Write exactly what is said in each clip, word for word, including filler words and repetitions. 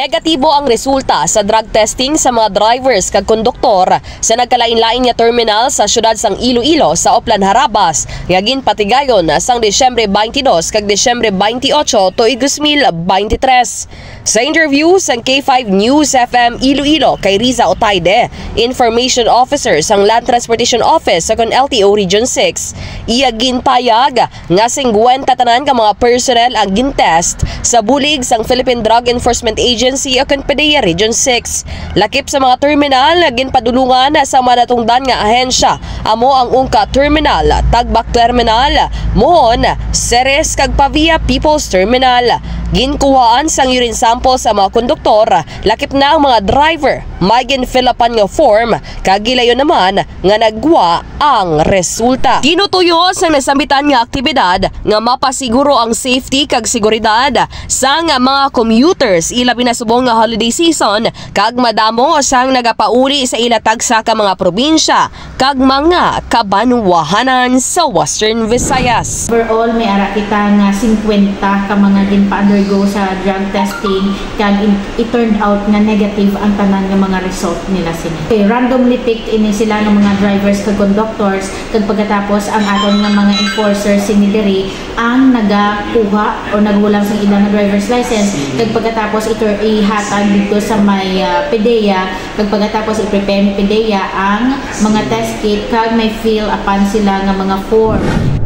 Negatibo ang resulta sa drug testing sa mga drivers kag konduktor sa nagkalain-lain nga terminal sa siyudad sang Iloilo sa Oplan Harabas nga ginpatigayon sang Disyembre twenty-two kag Disyembre twenty-eight tuig dos mil beintitrés. Sa interview sang K five News F M Iloilo kay Riza Otaide, Information Officer sang Land Transportation Office sa kon L T O Region six, iya ginpayag nga singkwenta tanan ka mga personnel ang gintest sa bulig sang Philippine Drug Enforcement Agency o kon PDEA Region six. Lakip sa mga terminal nga ginpadulungan sa mga natungdan nga ahensya, amo ang Ungka Terminal, Tagbak Terminal, Mohon, Ceres, kag Pavia People's Terminal. Ginkuhaan sang urine sample sa mga konduktor, lakip na ang mga driver, may ginfill-upan nga form, kag gilayon naman nga nagwa ang resulta. Ginutuyo sang nasambitan nga aktibidad nga mapasiguro ang safety kag seguridad sang mga commuters, ilabi na subong nga holiday season, kag madamo sang nagapauli sa ila tagsa ka mga probinsya kag mga kabanwahanan sa Western Visayas. Overall, may ara kita nga singkwenta ka mga ginpa-undergo sa drug testing, kag in-, it turned out nga negative ang tanan nga mga result nila sini. Okay, randomly picked ini sila nga mga drivers kag conductors, kag pagkatapos ang aton nga mga enforcers sini diri ang nagakuha o naghulam sa ilang driver's license, kag pagkatapos itur-, ihatag dito sa may, ah, PDEA, kag pagkatapos i-prepare ni PDEA ang mga test kit, kag may fill-upan sila nga mga form.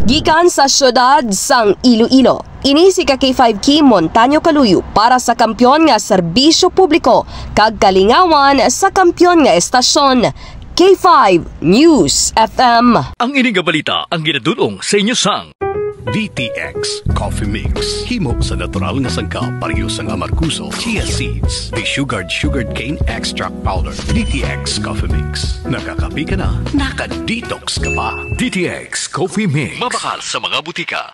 Gikan sa siyudad sang Iloilo, ini si ka K five Kim Montaño Kaluyo para sa Kampiyon nga Serbisyo Publiko kag Kalingawan sa Kampiyon nga Estasyon, K five News F M. Ang ini nga balita ang ginadul-ong sa inyo sang D T X Coffee Mix. Himo sa natural nga sangkap, pareho sang amargoso, chia seeds, desugared sugarcane extract powder. D T X Coffee Mix. Nakakape ka na, naka-detox ka pa. D T X Coffee Mix. Mabakal sa mga butika.